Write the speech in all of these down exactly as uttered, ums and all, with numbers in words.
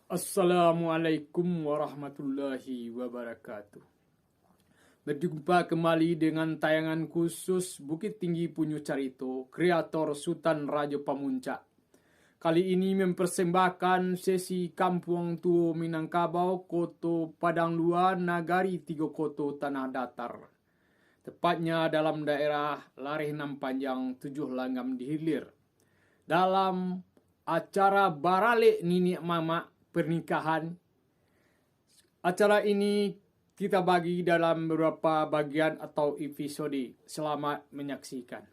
Assalamualaikum warahmatullahi wabarakatuh. Berjumpa kembali dengan tayangan khusus Bukittinggi Punyo Carito, kreator Sutan Rajo Pamuncak. Kali ini mempersembahkan sesi Kampuang Tuo Minangkabau, Koto Padang Lua, Nagari Tigo Koto, Tanah Datar. Tepatnya dalam daerah Lareh Nan Panjang, Tujuah Langgam di Hilir. Dalam acara baralek niniak mamak pernikahan, acara ini kita bagi dalam beberapa bagian atau episode. Selamat menyaksikan.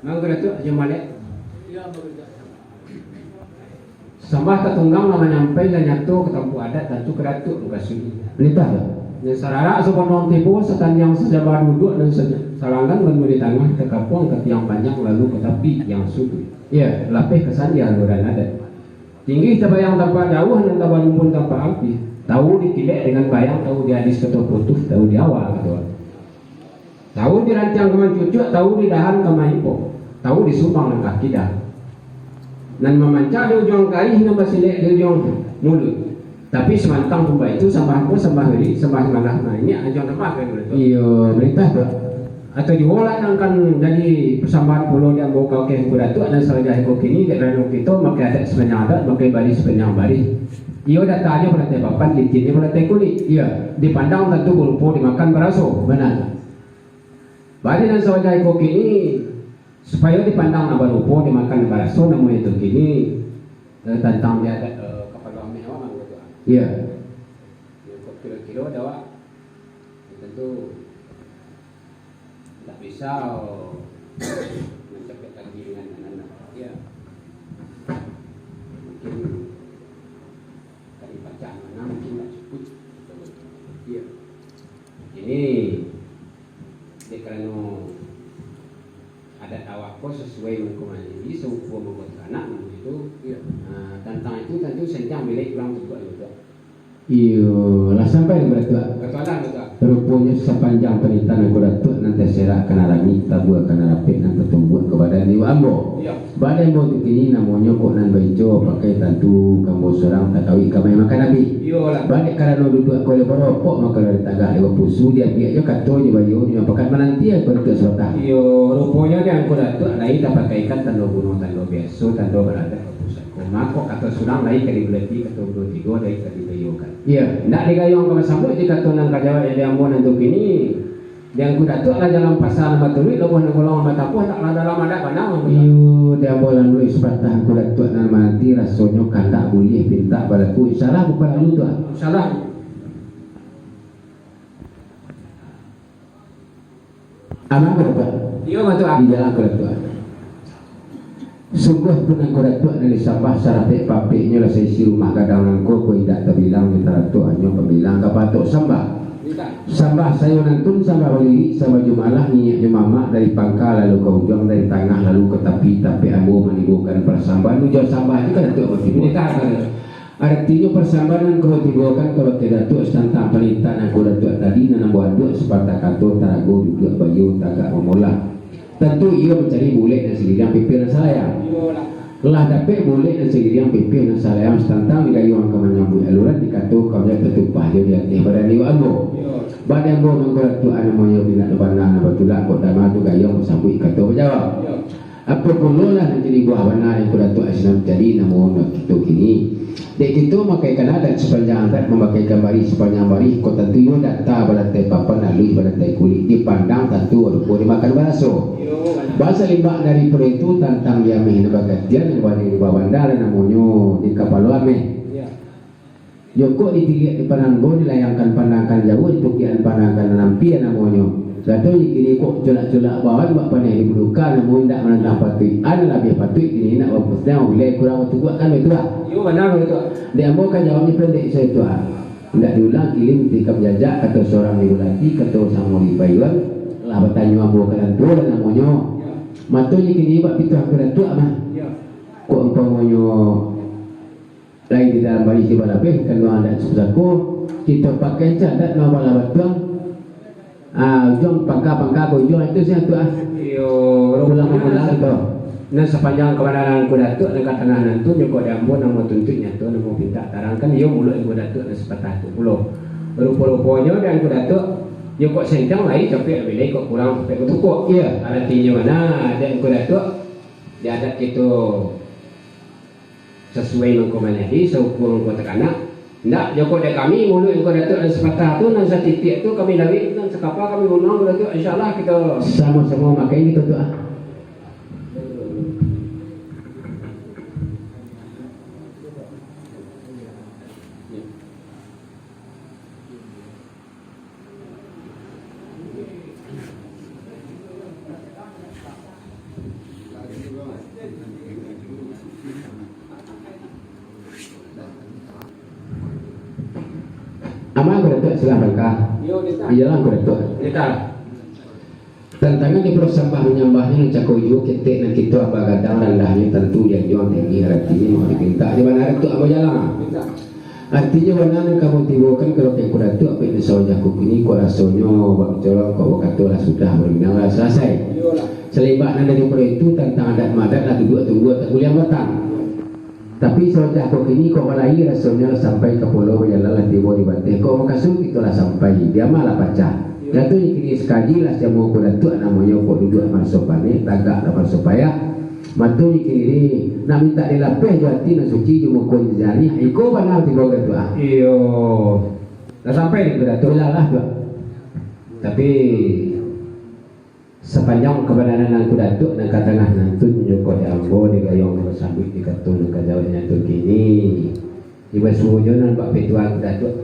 Mangko Datuak, jo malek. Sambah tatunggang lah manyampai, lah nyato ka tampuak adat, tantu ka Datuak mukasuik. Nitah tu. Nan sararak saponuang tibo, satandiang sajaba duduak, nan sa-, salanggan banua di tangah, takapuang ka tiang panjang, lalu ka tapi tiang suduik. Iyo. Lapeh ka sandia aluran adat. Tinggi tabayang tampak jauah, nan tabarumbun tampak ampia. Tawu dikilek dengan bayang, tawu diadis kato putuih, tawu diawa kato. Tawu dirantiang ka mancucuak, tawu didahan ka maimpok, tawu disumbang nan ka kida. Nan mamancak di ujuang karih, nan basilek di ujuang muluik. Tapi samantang pun baitu, sambah ambo, sambah wirik, sambah malah, nah, ini anjuang tambah kan, Datuak? Iyo, barito tu. Atau juo lah nan kan jadi pasambahan pulo di ambo ka Angku Datuak, nan sawajahnyo kini, dek karano kito makai adat sapanjang adat, makai barih sapanjang barih. Iyo, datanyo balantai papan, licinnyo balantai kulik. Iyo. Dipandang tantu barupo, dimakan baraso. Bana. Bari nan sawajahnyo kini, supayo dipandang nan barupo, dimakan nan baraso, namonyo tu kini, eh, tantang di adat, eh, kapalo ameh awak, Datuak. Iyo. Yo, kok kiro-kiro dah, Wak? Ya, tentu tak bisa mencapai lagi dengan anak-anak. Ya. Mungkin kali bacaan mana mungkin tak cukup. Ya. Ini, dek karano adat awak ko sasuai mangko manjadi, saukur mangko taranak, mangko itu. Ya. Ah, tantang itu tantu sanjang bilai urang tabuek, Datuak. Iyo, lah sampai ka Datuak. Ka Tuan, Datuak. Ruponyo sapanjang panitahan Angku Datuak nan taserak ka nan rami, tabua ka nan rapek, nan tatumbuak ka badan iwak ambo. Iyo. Badan ambo tu kini namonyo kok nan baico pakai tantu ka ambo surang takawik ka main makan abih. Iyolah. Baliak karano duduak ko lebo rokok, mako lah ditagak lebo pusu, diambiak jo kato jo bayo, dimampakan mananti Angku Datuak sabanta. Iyo, ruponyo di Angku Datuak lai tapakaikan tando guno, tando biaso, tando baradat ka pusako. Mako, kato surang lai ka dibulati, kato duo tigo lai ka dibayokan. Iyo. Ndak digayuang ka basambuik, di kato nan ka jawab jadi ambo nan tu kini. Di Angku Datuak lah jalan pasa nan baturuik, labuah nan golong nan batapuah, ndak lah dalam adat bana, Angku Datuak. Iyo, di ambo lah dulu sapatah Angku Datuak nan mananti, rasonyo kandak buliah pintak balaku. Insyaallah, buka lalu tu, ah. Insyaallah. Aman, Angku Datuak? Iyo, Datuak. Di jalan, Angku Datuak. Sungguahpun Angku Datuak nan disambah sarapek-papeknyo lah saisi rumah gadang nangko, kok indak tabilang di tarato, hanyo pambilang ka patok sambah. Indak. Sambah sayo nantun, sambah balirik, sambah jo malah, niniak jo mamak, dari pangka lalu ka ujuang, dari tangah lalu ka tapi, tapi ambo manibokan pasambahan, ujuang sambah tu ka Datuak Ambo tibo. Artinyo, pasambahan nan ka Ambo tibokan kabake Datuak satantang parintah nan ka Datuak tadi, nan ambo anduak sapatah kato, tarago duduak baiyo tagak mamolah. Tantu iyo mancari bulek nan sagiliang, pipih nan salayang. Lah dapek bulek nan sagiliang, pipih nan salayang, satantang digayuang ka manyambuik aluran, dikato ka manjawab, tatumpah jo di ateh badan iwak ambo. Badan ambo nan ka Datuak namonyo pintak bana nan batulak, kok dama tu gayuang basambuik kato bajawab. Apo pulo lah nan jadi buah bana nan ka Datuak sinan jadi namo nan kito kini. Dek kito mamakaikan adat sapanjang adat, mamakaikan barih sapanjang barih, kok tantu iyo data balantai papan, aluih balantai kulik, dipandang tantu rupo dimakan baraso. Basalimbak daripado itu, tantang di ameh nan bagantian, nan bani di bawah banda lah namonyo di kapalo ameh. Jokok ditiliak dipandang ambo, dilayangkan pandangkan jauah, ditukiakan pandangkan nan ampia namonyo. Gato kini kok culak-culak bawan bak paneh di buduka, namun indak manantang patuik. An labiah patuik kini nak bapusiang, uleh kurang batubuak kan, batua? Iyo, bana, batua. Dek ambo kan jawabnyo pendek sajo, Tuan. Indak diulang kilim tikam jajak, kato surang di bulati, kato samo di payuan, lah batanyo ambo ka tantu lah namonyo. Mato je kini bak pituah ka Datuak mah. Kok umpamonyo Lain di dalam barih jo balabeh, kanduang adat pusako, kito pakai cadat nan balah batuang. Ah, ujuang pangka-pangka ka ujuang itu sia tu ah. Iyo, pulang mamulang tu. Nan sapanjang kabanaran Angku Datuak nan ka tangah nantun, jokok di ambo nan batuntuik nyato, nan bapintak tarangkan, iyo muluik Angku Datuak nan sapatah tu pulo. Rupo-ruponyo di Angku Datuak, jokok sentang lai capek bilai, kok kurang capek batukuak. Iyo. Aratinyo mah, di Angku Datuak, di adat kito, sasuai mangko manjadi, saukua mangko takanak. Ndak, jokok dek kami, muluik Angku Datuak nan sapatah tu, nan satitiak tu kami lawik, nan sakapa kami bunuang, Angku Datuak. Insyaallah kito samo-samo makai kito tu ah. Aman, Angku Datuak, silakan. Iyo, Datuak. Iyolah, Angku Datuak. Iyo, Datuak. Tantangan di parasambah manyambah ni, nan cako juo ketek nan kito amba gadang, randahnyo tantu dianjuang tinggi, aratinyo mau dipintak di bana tu ambo jalang. Aratinyo bana nan ka ambo tibokan, kalau ka Angku Datuak, bek di saujah ko kini, kok rasonyo bak bicara, kok bakato lah sudah, barundang lah salasai. Salimbak nan dari itu, tantang adat madat lah duduak tunggu atau guliang batang. Tapi saujah ko kini, kok balai rasonyo lah sampai ka pulau, bajalan lah tibo di bateh, kok makaso kito lah sampai, diama lah pacah. Jatuh kini sakali lah samo ko Datuak, namonyo kok duduak maraso paneh, tagak lah maraso payah. Mato kini nak mintak dilapeh jo ati nan suci, jo muko nan janiah, iko bana tibo Datuak ah. Iyo. Lah sampai di Datuak. Lah, lah, Tuak. Tapi, sapanjang kabanaran Angku Datuak nan ka tangah nantun, jokok di ambo, di gayuang nan basambuik, di kato nan ka jawab nyato kini. Iba suonyo nan bak pituah Angku Datuak.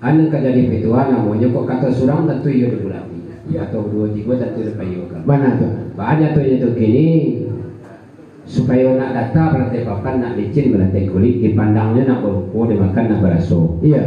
An nan ka jadi pituah namonyo kok kato surang tantu iyo dibulati. Kato duo tigo tantu dipaiyokan. Bana tu. Baa nyato-nyato kini, supayo nak data balantai papan, nak licin balantai kulik, dipandangnyo nak barupo, dimakan nak baraso. Iyo.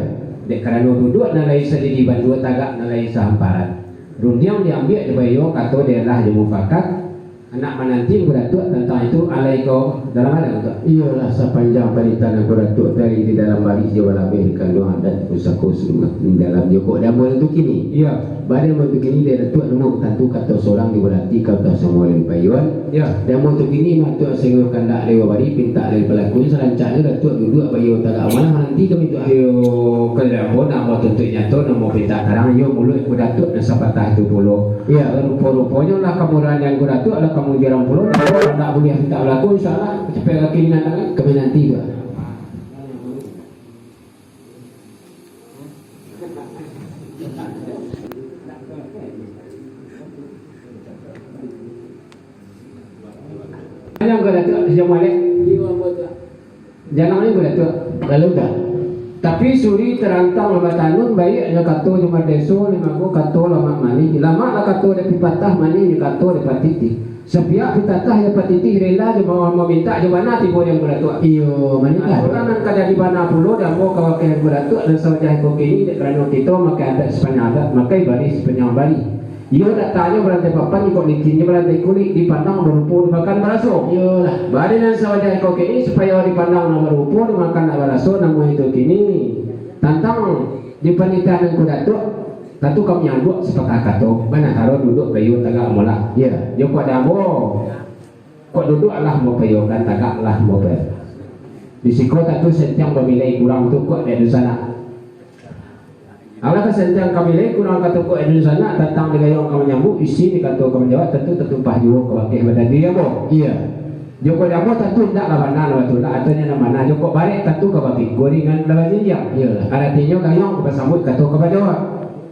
Dek karano duduak nan lai sadidi bandua, tagak nan lai sahamparan. Rundiang diambiak dibaiyo, kato diolah jo mufakat. Anak mananti Angku Datuak tantang itu, alai ko dalam adat, Datuak. Iyolah, sapanjang parintah Angku Datuak tadi di dalam barih jo balabeh, kanduang adat pusako sunat di dalam jokok di ambo tu kini. Iyo. Baa di ambo tu kini, di Datuak namo tantu kato surang dibulati, kato samo dipaiyoan. Iyo. Di ambo tu kini, matuak sainggo kandak dewa bari, pintak dari palaku, sarancaknyo Datuak duduak baiyo tagak malah mananti kami tu ah. Iyo, kalau di ambo nak ambo tuntuik nyato, nak ambo pintak tarang, iyo muluik Angku Datuak nan sapatah tu pulo. Iyo. Rupo-ruponyo lah kamurahan Angku Datuak, lah kamudiran pulo, lah indak buliah mintak balaku, insyaallah, capek kaki nan tangan. Kami nanti tu. Panjang Angku Datuak, Haji Mualek. Jangan ni Angku Datuak. Lalu dah. Tapi suri tarantang lah batanun, baiak nyo kato di madeso, di mago kato lamak manih. Lamak lah kato di pipatah, manih nyo kato di patitih. Sapiak pitatah jo patitih rela jo ma-, mamintak jo bana tibo di Angku Datuak. Iyo, manitah. Aturan nan ka jadi bana pulo di ambo ka wakil Angku Datuak nan sawajah iko kini, dek karano kito makai adat sapanjang adat, makai barih sapanjang barih. Iyo, datanyo balantai papan, jikok licinnyo balantai kulik, dipandang barupo, dimakan baraso. Iyolah. Bari nan sawajah iko kini, supayo dipandang nak barupo, dimakan nak baraso, namo itu kini tantang di panitahan Angku Datuak. Tantu kami ambuak sapatah kato, bana taro duduak baiyo tagak molah. Iya. Jokok dabo, kok duduak lah ambo paiyokan, tagak lah ambo paiyokan. Di siko tantu sentiang bamilai kurang tu kok dek dunsanak. Alah ka sentiang ka milai kurang kato kok dek dunsanak, tantang di gayuang ka manyambuik, isi di kato ka manjawab, tantu tatumpah juo ka bakeh badan diri ambo. Iya. Jokok dek ambo tantu indak lah bana lah batulak, atau nyo nan bana, jokok barek tantu ka bapikua ringan lah bajinjiang. Iyolah. Aratinyo gayuang ka basambuik kato ka bajawab.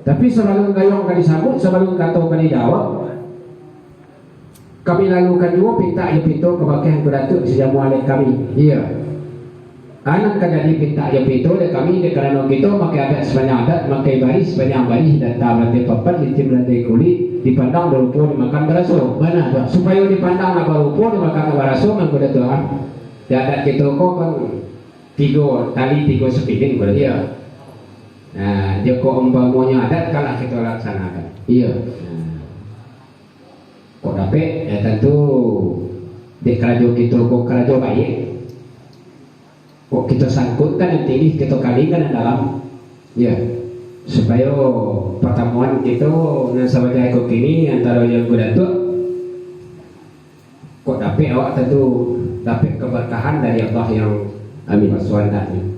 Tapi sabalun gayuang ka disambuik, sabalun kato ka dijawab, kami lalukan juo pintak jo pito ka bakeh Angku Datuak disajamuah dek kami. Iya. Anan ka jadi pintak jo pito dek kami, dek karano kito makai adat sapanjang adat, makai barih sapanjang barih, data balantai papan, licin balantai kulik, dipandang barupo, dimakan baraso. Bana tu. Supayo dipandang nak barupo, dimakan nak baraso, Angku Datuak, ah. Di adat kito ko kan tigo tali, tigo sapilin, Angku Datuak. Iya. Nah, jokok umpamonyo adat, kan lah kito laksanakan. Iya. Nah. Kok dapek, ya tantu, dek karajo kito ko karajo baiak. Kok kito sangkutkan nan tinggi, kito kalingkan nan dalam. Ya. Supayo patamuan kito nan sabagai ko kini antaro Angku Datuak, kok dapek awak tantu dapek kabarkahan dari Allah yang Amin. Basuandaknyo.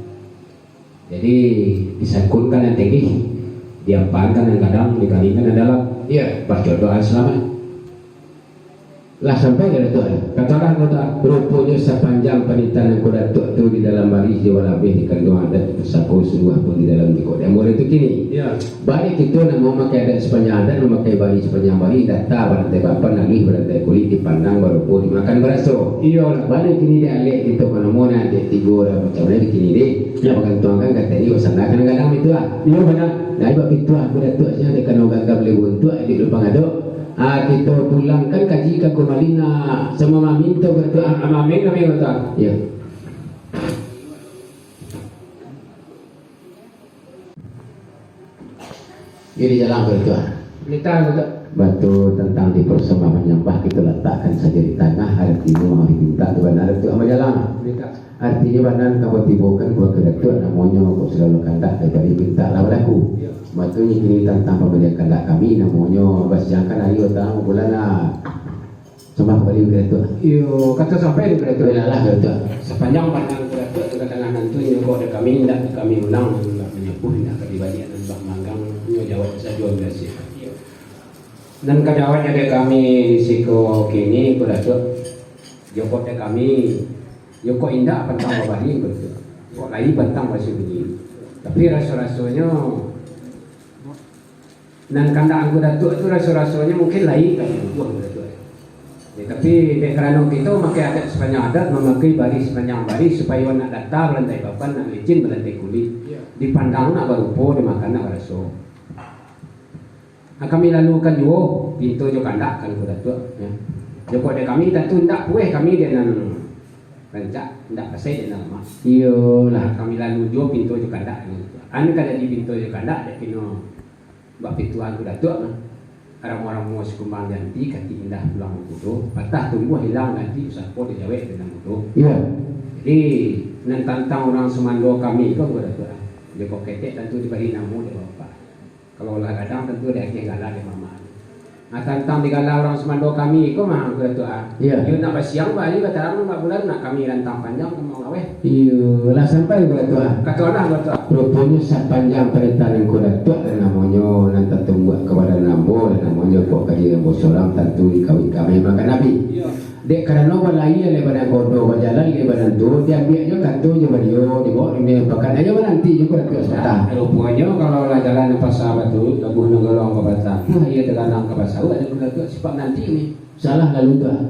Jadi, disangkutkan nan tinggi, diampakan nan gadang, dikalingkan nan dalam. Iya. Baco doa salamaik. Lah sampai ka Datuak. Katolah Datuak, ruponyo sapanjang panitahan Angku Datuak tu di dalam barih jo balabeh di kanduang adat pusako, sungguahpun di dalam jikok di ambo tu kini. Iya. Bari kito nak mamakai adat sapanjang adat, mamakai barih sapanjang barih, data balantai papan, laluih balantai kulik, dipandang barupo, dimakan baraso. Iyolah. Bari kini dek alek kito ka namo nan dek tigo urang macam mana di kini deh. Ya. Bagantuangkan ka tadi, basandakan gadang itu ah. Iyo, bana. Nah, ibak pituah Angku Datuak sia dek kano gagam leh buntuak, dek lubang adok. Ah, kito pulangkan kaji ka kumbali nak samo maminto Angku Datuak ah. Amin, amin, Angku Datuak. Ya. Jadi jalan Angku Datuak. Mintak, Angku Datuak. Batu tantang di persembah manyambah kito latakkan sajo di tangah, artinyo dimintak tu bana Angku Datuak bajalan. Mintak. Artinyo bana ka batibokan ka Angku Datuak, namonyo kok sudah lo kandak daripado mintak lah balaku. Iyo. Batunyo kini tantang pambalian kandak kami, namonyo basiangkan ari, tarang bulan lah. Sambah kumbali Angku Datuak. Iyo, kato sampai Angku Datuak. Belalah Angku Datuak. Sapanjang pandang Angku Datuak tu ka tangah nan tu, nyo kok dek kami, indak ka kami ulang, indak manyapuah, indak ka dibaliak, nan bah manggang, nyo jawab sajo Angku Datuak. Iyo. Nan ka jawabnyo dek kami di siko kini, Angku Datuak. Jokok dek kami, jokok indak pantang babali, Angku Datuak. Kok lai pantang basubunyi. Tapi raso-rasonyo, Nan kandak Angku Datuak tu raso-rasonyo mungkin lain kan Angku Datuak. Ya, tapi dek karano kito mamakai adat sapanjang adat, mamakai barih sapanjang barih, supayo nak data balantai papan, nak licin balantai kulik, dipandang nak barupo, dimakan nak baraso. Nah, kami lalukan juo pinto jo kandak kan Angku Datuak, ya. Jokok dek kami tantu indak pueh kami dek nan rancak, indak pasai dek nan lamak. Iyolah. Nah, kami lalu juo pinto jo kandak kan Angku Datuak. Anu ka jadi pinto jo kandak dek kino Bak pituah Angku Datuak mah, ramo-ramo sikumbang janti, katik indah tulang bakudo, patah tumbuah ilang ganti, pusako dijawek dek nan mudo. Iya. Jadi, nan tantang urang sumando kami ko, Angku Datuak, jokok ketek tantu dibari namo dek Bapak. Kalau lah gadang tantu diagiah gala dek mamak. Nah, tantang digala urang sumando kami ko mah, Angku Datuak, ah. Iya. Iyo nak basiang bali, batarang bak bulan, nak kami rantang panjang ka mangaweh. Iyo, lah sampai Angku Datuak, ah. Katolah Angku Datuak. Ruponyo sapanjang parentah Angku Datuak, lah namonyo nan tatumbuak ka badan ambo, lah namonyo kok kaji ambo sorang, tantu dikawik kami makan abih. Iyo. Dek karano balayia lai badan kodo, bajalan lai badan tuo, diambiaknyo kato jo badio, dibaok dunia pakan, ayo mananti jo Angku Datuak sabanta. Ruponyo kalau lah jalan ka pasa Batu, tabuah nan golong ka batang, aia taganang ka pasa, awak Angku Datuak sipak mananti ni. Salah lalu tu, ah.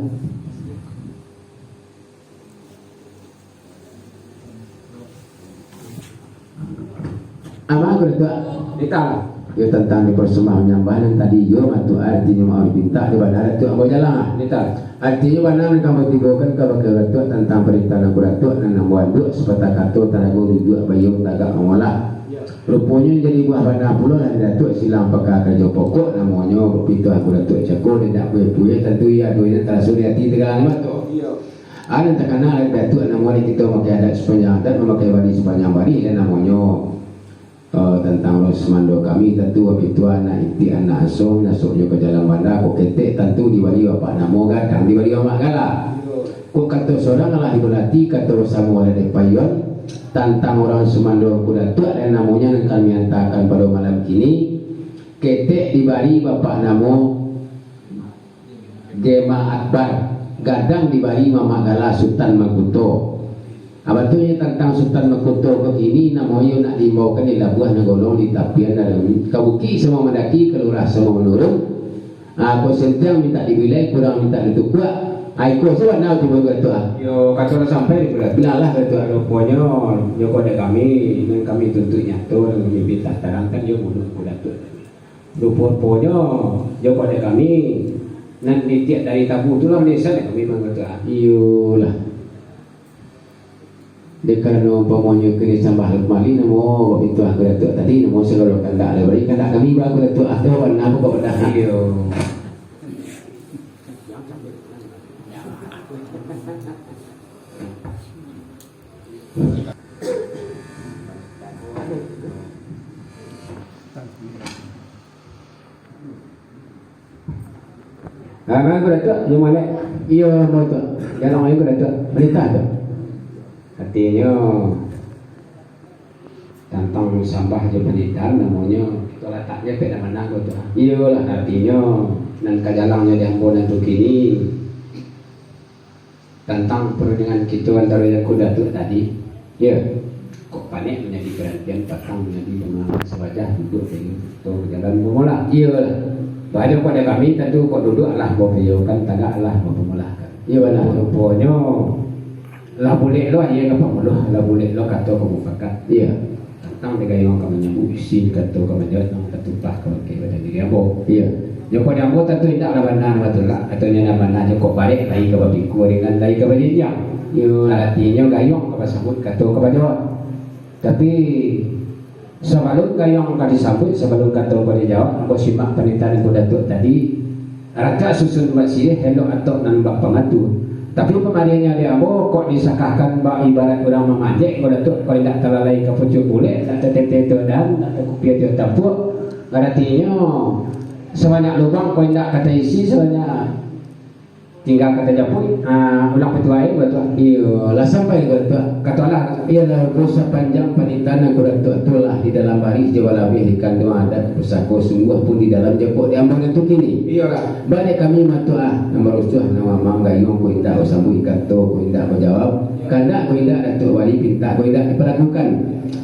Apo Angku Datuak? Mintak lah. Yo, tantang di parsambah manyambah nan tadi, yo, Datuak, artinyo maaf dipintak, di bana Datuak ambo jalang, ah. Pintak. Artinyo bana nan ka ambo tibokan kabake Datuak tantang parintah Angku Datuak nan ambo anduak, sapatah kato tarago duduak, baiyo tagak mamolah. Ruponyo jadi buah bana pulo lah di Datuak, silang paka karajo pokok namonyo, bapituah Angku Datuak cako, indak buliah-buliah, tantu iyo duonyo taraso di ati tagak, Datuak. Iyo. Ah, nan takana di Datuak namo di kito mamakai adat sapanjang adat, mamakai barih sapanjang barih, dan namonyo Eh, tantang urang sumando kami, tantu bapituah anak itiak anak asuah, masuknyo ka jalan banda, kok ketek tantu dibari bapak namo, gadang dibari mamak gala. Kok kato surang alah dibalati, kato basamo alah dipaiyoan, tantang urang sumando Angku Datuak, dan namonyo nan kami antakan pado malam kini, ketek dibari bapak namo, Gema Akbar, gadang dibari mamak gala Sutan Mangkuto. Ah, batuanyo tantang Sutan Mangkuto ko kini, namonyo nak diimbaukan di labuah nan golong di tapian dalam, ka bukik samo mandaki, ka lurah samo manurun. Ah, kok santiang mintak dibilai, kurang mintak ditukuak. Ah, iko sabananyo tu, Datuak, ah. Yo, kato lah sampai di Datuak. Bilalah, Datuak. Ruponyo, yo kok dek kami, nan kami tuntuik nyato, nan kami pintak tarangkan, yo muluik Datuak. Rupo-ruponyo, jo kode kami, nan nitiak dari tabu tu lah, malisan dek kami mangko tu, ah. Iyolah. Dek karano umpamonyo kini sambah lah kumali, namo bapituah Angku Datuak tadi, namo sagalo kandak lah bari, kandak kami ba Angku Datuak, atau bana buka padah. Iyo. Ah, mangko Datuak, jo malek. Iyo, mangko Datuak. Jalan ayo ko Datuak. Parintah tu. Artinyo, tantang sambah jo panitahan, namonyo, kito lataknyo pek nan mana ko tu. Iyolah, artinyo, nan ka jalangnyo di ambo nan tu kini, tantang parundingan kito antaro Angku Datuak tadi, yo, kok panek manjadi parantian, patang manjadi pangawa, sawajah duduak jo kito bajalan bamolah. Iyolah. Banyak pada kami, tantu kok duduak lah bapayokan, tagak lah bapamulahkan. Iyo, bana. Ruponyo, lah bulek lo aia ka pambuluah, lah bulek lo kato ka mufakat. Iyo. Tantang di gayuang ka manyambuik, isi kato ka manjawab, nan tatumpah ka bakeh badan diri ambo. Iyo. Jokok di ambo tantu indak lah bana batulak, katonyo nan bana jokok barek lai ka bapikua dengan lai ka bajanjiang. Iyo. Aratinyo gayuang ka basambuik, kato ka bajawab. Tapi, sabalun gayuang ka disambuik, sabalun kato ka dijawab, ambo simak panitahan Angku Datuak tadi, rancak susun buek siriah, elok atok nan bak pangatu. Tapi pamariahnyo di ambo, kok disakahkan bak ibarat urang mamanjek, Angku Datuak, kok indak talalai ka pucuak bulek, indak tatete tiok dahan, indak takupia tiok tampuak, aratinyo, sabanyak lubang, kok indak ka taisi, sabanyak Tingga ka tajapuik, ah, ulang pituah, Datuak. Iyo, lah sampai ko, Datuak. Katolah. Iyolah, ko sapanjang panitahan Angku Datuak tu lah di dalam barih jo balabeh dikanduang adat pusako, sungguah pun di dalam jokok di ambo nan tu kini. Iyolah. Bana kami matuah, nan barusuah, nan mamang gayuang ko indak basambuik, kato ko indak bajawab, kandak ko indak Datuak bari, pintak ko indak dipalakukan.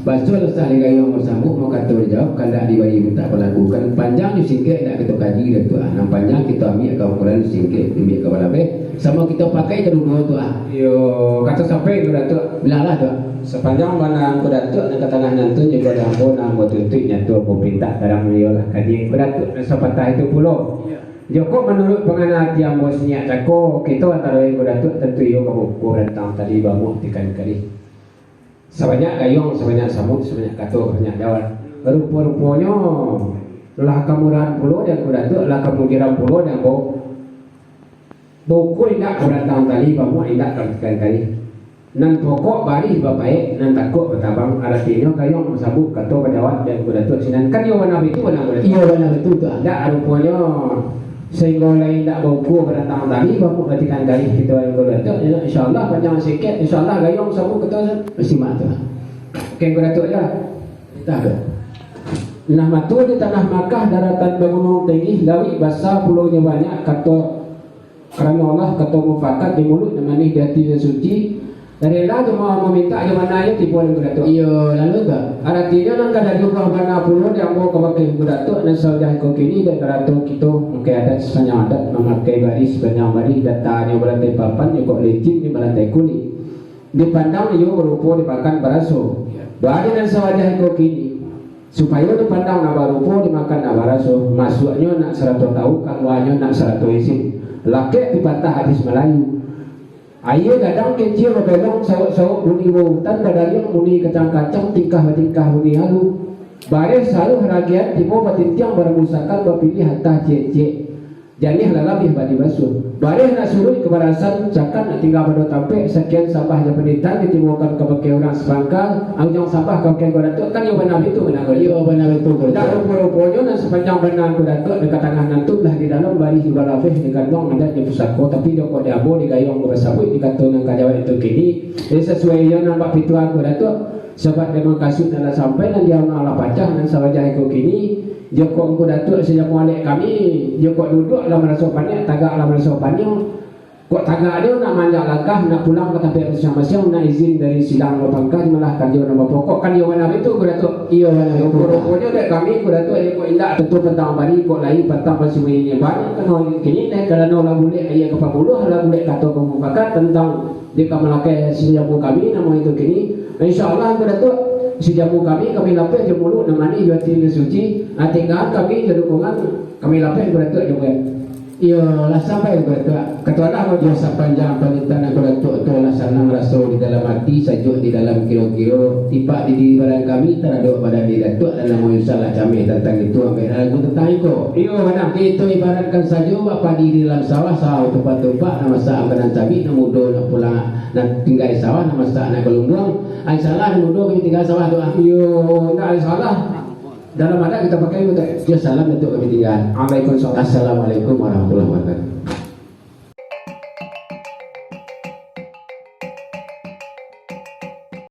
Basuo lah sah di gayuang basambuik, makato dijawab, kandak dibari mintak balakukan, panjang jo singkek indak kito kaji, Datuak. Nan panjang kito ambiak ka ukuran, singkek ambiak ka balabeh, samo kito pakai kaduo-duo tu, ah. Iyo, kato sampai tu, Datuak. Bilalah, Datuak. Sapanjang bana Angku Datuak nan ka tangah nan tu, jikok di ambo nan ambo tuntuik nyato ambo pintak tarang, iyolah kaji Angku Datuak nan sapatah itu pulo. Jokok manuruik pangana ati ambo siniak cako, kito antaro Angku Datuak tantu iyo ka baukur rantang tali bamuah tikan kalih. Sabanyak gayuang, sabanyak sambuik, sabanyak kato, sabanyak jawab. Rupo-ruponyo, lah kamurahan pulo di Angku Datuak, lah kamudiran pulo di ambo. Baukur indak ka barantang tali, bamuah indak ka batikan kalih. Nan pokok barih bapaek, nan takok batabang, aratinyo gayuang basambuik, kato bajawab di Angku Datuak sinan. Kan iyo bana baitu, bana Angku Datuak? Iyo, bana baitu tu, ah. Indak, ruponyo, Sahinggo lai indak baukua barantang tali, bamuah batikan kalih kito Angku Datuak, insyaallah panjang singkek, insyaallah gayuang sambuik kito. Simak tu. Oke, Angku Datuak, yo. Tah tu. Nah, mato di tanah Makkah, daratan bagunuang tinggi, lauik basa, pulonyo banyak, kato karano Allah, kato mufakat di muluik, nan manih di ati, nan suci, Rela tu ma-, mamintak jo bana, iyo tibo Angku Datuak. Iyo, lalu tu? Aratinyo nan ka jadi buah bana pulo di ambo kabake Angku Datuak, nan sawajah iko kini, dek karato kito mamakai adat sapanjang adat, mamakai barih sapanjang barih, datanyo balantai papan, jikok licin, di balantai kulik. Dipandang iyo barupo, dimakan baraso. Bana nan sawajah iko kini. Supayo dipandang nak barupo, dimakan nak baraso, masuaknyo nak sarato tahu, kaluanyo nak sarato izin. Lakek pipatah hadis Malayu. Aia gadang kencia babelong, sauak-sauak bunyi wawutan, badariang bunyi kacang-kacang, tingkah batingkah bunyi alu. Bareh saluh ragian tibo, batintiang barambusakan, bapiliah atah ciek-ciek. Janiah lah labiah bak dibasuah. Bareh nak suruik ka barasan, cakan nak tingga pado tampek, sakian sambah jo panitahan ditibokan kabake urang sapangka, ujuang sambah kabake Angku Datuak, kan iyo bana baitu, bana Angku Datuak? Iyo, bana baitu, Angku Datuak. Dak rupo-ruponyo nan sapanjang bana Angku Datuak, nan ka tangah nan tu lah di dalam barih jo balabeh, di kanduang adat jo pusako, tapi jokok di ambo, di gayuang basabuik, di kato nan ka jawek tu kini, eh, sasuai iyo nan bak pituah Angku Datuak, sabab dek mangkasuik nan lah sampai, nan diaun nan lah pacah, nan sawajah iko kini, jokok Angku Datuak sajamu alek kami, jokok duduak lah maraso panek, tagak lah maraso paniang. Kok tagak nyo nak maanjak langkah, nak pulang ka tampek masiang-masiang, nak izin dari silang bapangka, malah karajo nan bapokok, kan iyo bana baitu, Angku Datuak? Iyo, bana baitu. Rupo-ruponyo dek kami, Angku Datuak, iyo kok indak tantu pantang bari, kok lai pantang pasti manyinyia bari, karano kini dek karano lah bulek aia ka pambuluah, lah bulek kato ka mufakat tantang dek ka malakai si jamu kami, namo itu kini. Insya Allah, Angku Datuak, si jamu kami, kami lapeh jo muluik nan manih, jo ati nan suci, tinggaan kami jo dukungan, kami lapeh, Angku Datuak, jo buek. Iyo, lah sampai, Angku Datuak. Katuanlah, Angku Datuak. Sapanjang panitahan Angku Datuak tu lah sanang raso di dalam ati, sajuak di dalam kiro-kiro. Tipak di diri badan kami taradok badan diri Datuak, dan namo Yusan lah cameh tantang itu, ambiak lagu tantang iko. Iyo, bana. Kito ibaratkan sajo bak padi di dalam sawah, sawah tumpah-tumpah, nan masak makanan cabi, nan mudo nak pulang, nan tingga di sawah, nan masak nak ka lumbuang. Ai salah, nan mudo kami tingga sawah tu, ah. Iyo, ndak ado salah. Dalam adat kita pakai, Angku Datuak. Yo, salam untuak kami tingga. Waalaikumsalam. Assalamualaikum warahmatullahi wabarakatuh.